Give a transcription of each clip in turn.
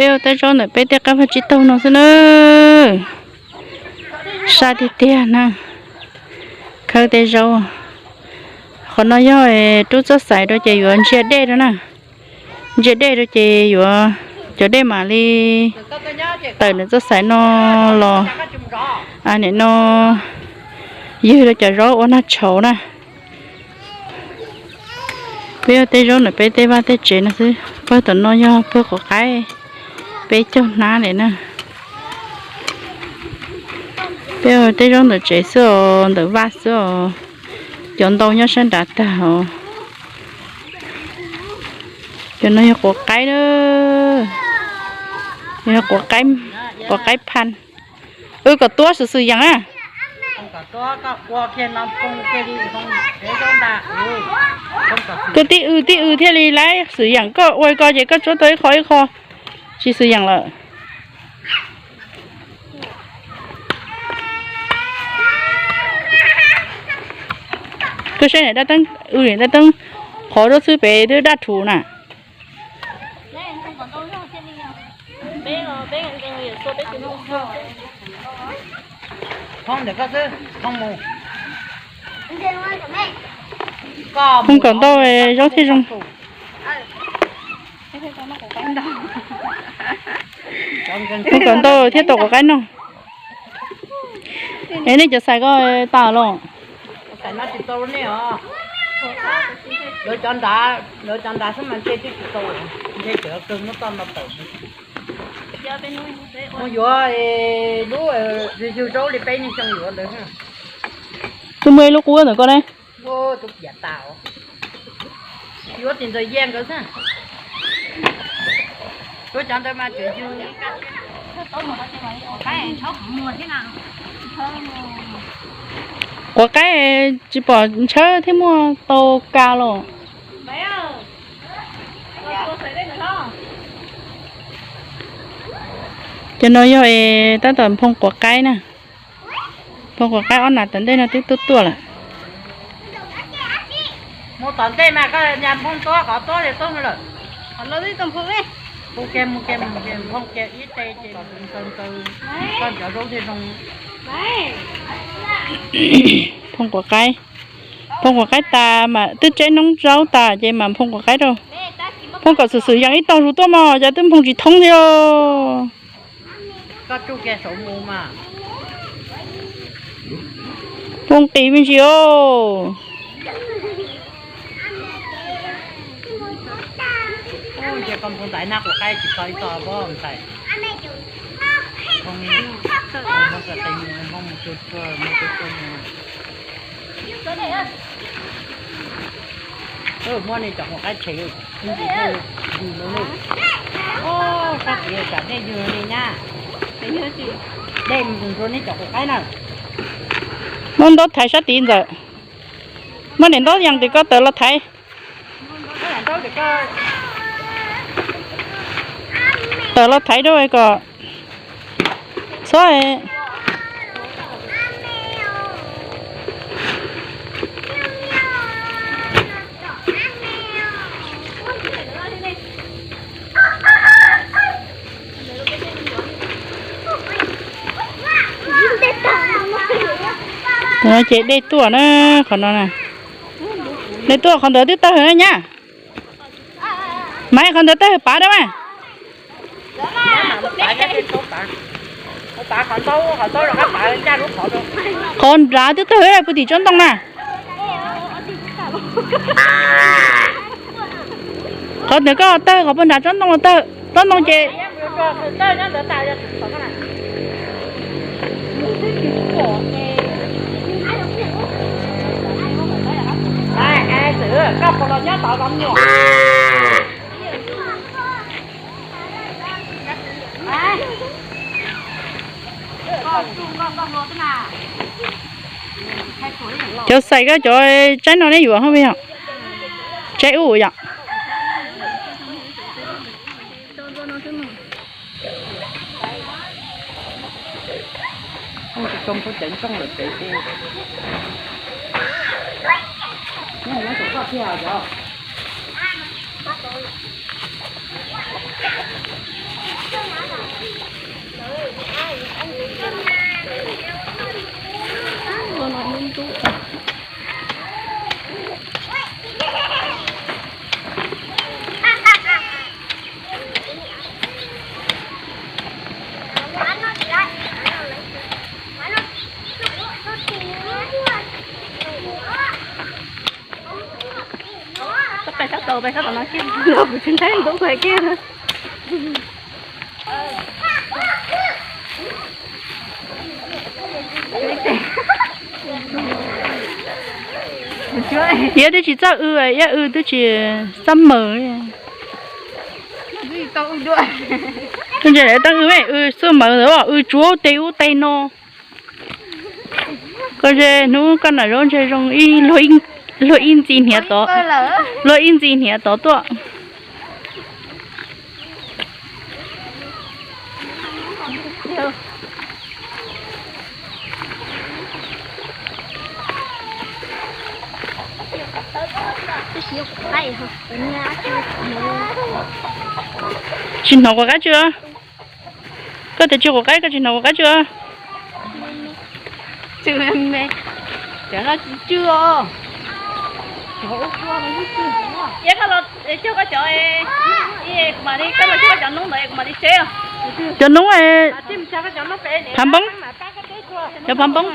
Peb ua teb zaub ntawm peb tej qab vaj tsib taug no xwb na. Sab tiag tiag na. Khawb tej zaub. Qhov no yog rub txoj xaiv rau ces yuav ntsia dej rau na. Ntsia dej rau ces yuav cov dej mam li tawm ntawm txoj xaiv no los. Nim no ywg rau cov zaub ua nag tshauv na. Peb ua teb zaub ntawm peb tej vaj tej tsev no xwb. Pawg tom no yog pawg quav qaib, peb caug hnab li na. Peb ua teb zaub ntawm tsev xwb os, ntawm vaj xwb os. Cov ntau nyob sab nrad tag os. Cov no yog quav qaib na. Yog quav qaib, quav qaib phaj. Wb kom tuab xwm xwm yeem na. Kwv tij, wb tib wb thiaj li laib xwm yeem, koj ua ko ces koj tsuab tau ib qho ib qho, tsis xwm yeem lawm. Koj saib niam dab teeb, wb niam dab teeb qhov zaub xwb pem twb daj rhuv na. Phoo kom ntau zaub thiaj zoo. Phoo kom ntau thiaj tau quav qaib noj. Es nej cov xais ko tas los? Lawv cov nrad xwb mas ntshe twb tsis tau, ntshe cov kawg muab toj no tawm. Mus yuav lub yug zaub li peb niag xyoo yuav ntawd. Tus muaj ib lub qub ntawm ko ne. Tus piam tas, yuav tim ntxawm Yia nkawd xwb. Yuav cov ntawd mas tseem yug. Quav qaib tsis pom ntshawb thiab muaj tau ka los. Cov no yog es tab tom nphoo quav qaib na. Nphoo quav qaib ob nas tom ntej no twb tuaj tuaj lawm. Mus tom ntej mas koj nyas nphoo tuab qhov tuab li tuab lawm. Nphoo kiag mus kiag mus kiag nphoo kiag ib teg ces nkaw nkaw, koj cov zaub thiaj zoo. Nphoo quav qaib, nphoo quav qaib tas mas twb tseb noob zaub tas ces mam nphoo quav qaib rau. Nphoo kom xwm xwm yees ib tog zus tuaj mog, cas twb nphoo tsis thoob thiab. Nphoo qis me ntsis os. Muab nej cov quav qaib tshem, sab tid tsam dej yug li nyab. Dej mus rau nej cov quav qaib na. Muab ntaub thaiv sab tid ntxawm. Muab niam ntaub yees tim ko tawm los thaiv. Tawm los thaiv rau kom txhob. Ces dej tuaj na, qhov no na. Dej tuaj qhov ntawd twb tawg na nyab. Mas qhov ntawd tawg pav dab mas. Qhov nrad twb tawg puag tim tsob ntoo na. Qhov ntawd koj tawg qhov puag nrad tsob ntoo los tawg, tsob ntoo ces. Cov xais koj cov tsaib no neb yuav hov yog tsaib ub yom. Peb sab tau, peb sab tom no kiag, kuv tsis ntshai ntub kuv hais kiag. Iab twb tsis txawj w, iab w twb tsis txawj mawm. Tus ntse lawv tau w, w txawj mawm ntawd, w tsuav ub teg ub teg no. Koj ze hnub koj nam zaub ntshe zoo ib luag ib ntxi hniav tod, luag ib ntxi hniav tod tuaj. Tsis hnov quav qaib tsi los? Koj tias tsis quav qaib koj tsis hnov quav qaib tsi los? Cov no tsis tsw os. Cov ua koj los cog koj cov, kuv mam li, koj los cog koj cov noob ntawd kuv mam li tseb. Cov noob, phav npoob, cov phav npoob.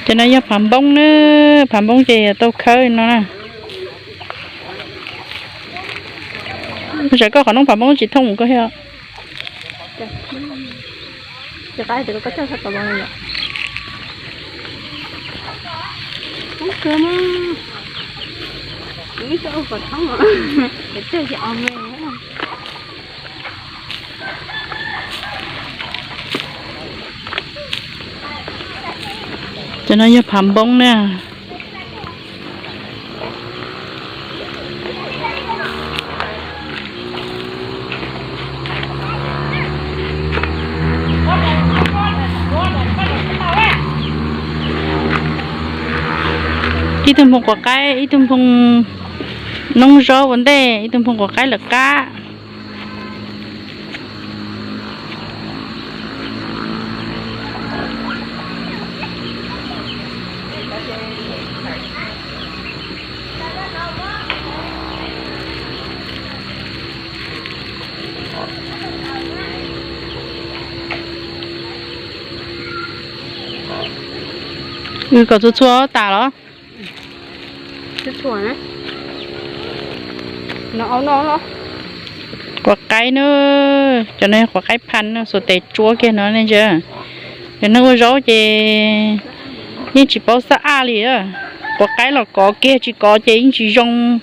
Cov no yog phav npoob na, phav npoob ces tau khawb no na. Tsam koj qhov noob phav npoob tsis thooj koj thiab. Cov no yog phav npoob na. Ib tug nphoo quav qaib, ib tug nphoo noob zaub ua ntej, ib tug nphoo quav qaib lawm qab. Wb kom txhua txhua tas los? Quav qaib na, cov no yog quav qaib phan na, xuas tes tsuab kiag no ne ntsia. Cov neeg ua zaub ces yeej tsis paub xab aj li. Quav qaib los kov kiag, tsis kov ces yeej tsis zoo,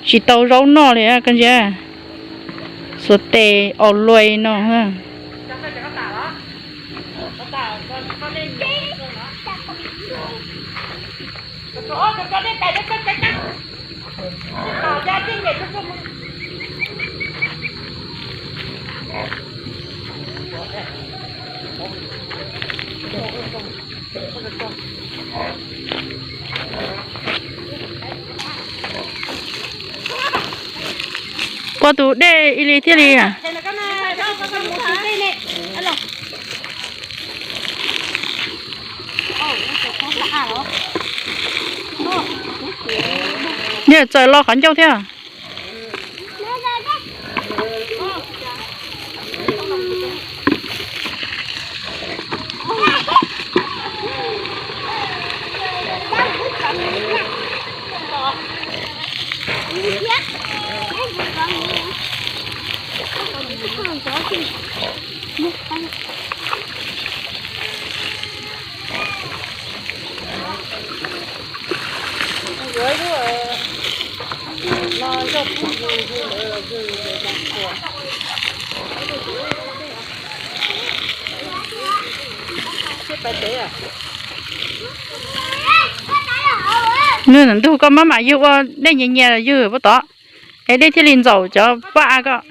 tsis tau zaub noj li koj ntsia. Xuas tes aus luis no. Pua tus dej ib li thiaj li. Txawm los qhov ncauj thiab. Nws ntug koj maj mam yug ua dej nyias nyias yug puab tod, es dej thiaj li ntxaum cov pob av koj.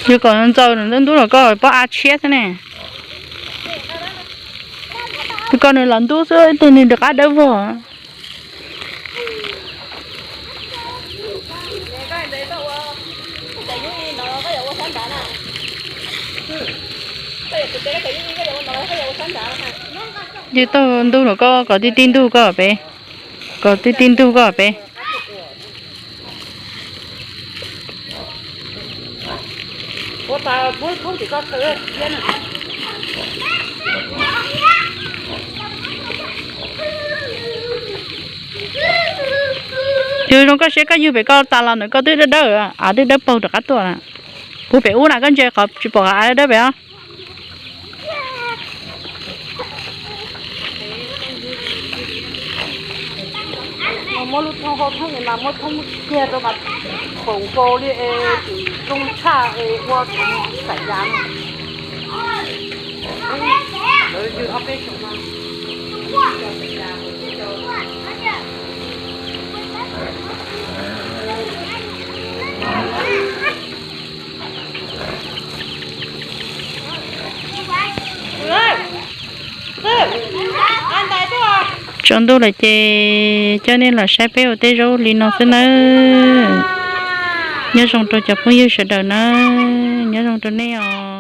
Yug kom ntxaus ntub los koj pob av tshiab thiab ne. Koj nws los ntub xwb ib tug nws rov qab dawb vog. Yug tau ntug los koj kom tib tib ntug koj pem, kom tib tib ntug koj pem. Yug zoo koj siab koj yug pem koj tas los ntawm koj twb dawb dawb, av twb dawb paug rov qab tuaj na. Puag pem ub na koj ntsia qhov tsis pom av dawb dawb pem os. Muab lub thoob hauv thoob mas muab thoob kiag rau mas faus nkaus li es zoo tshaj es ua xam yav no. Tsaus ntuj lawm ces coj nej los saib peb ua tej zaub li no xwb nawb. Nyob zoo rau cov phooj ywg sawv daws na, nyob zoo rau nej os.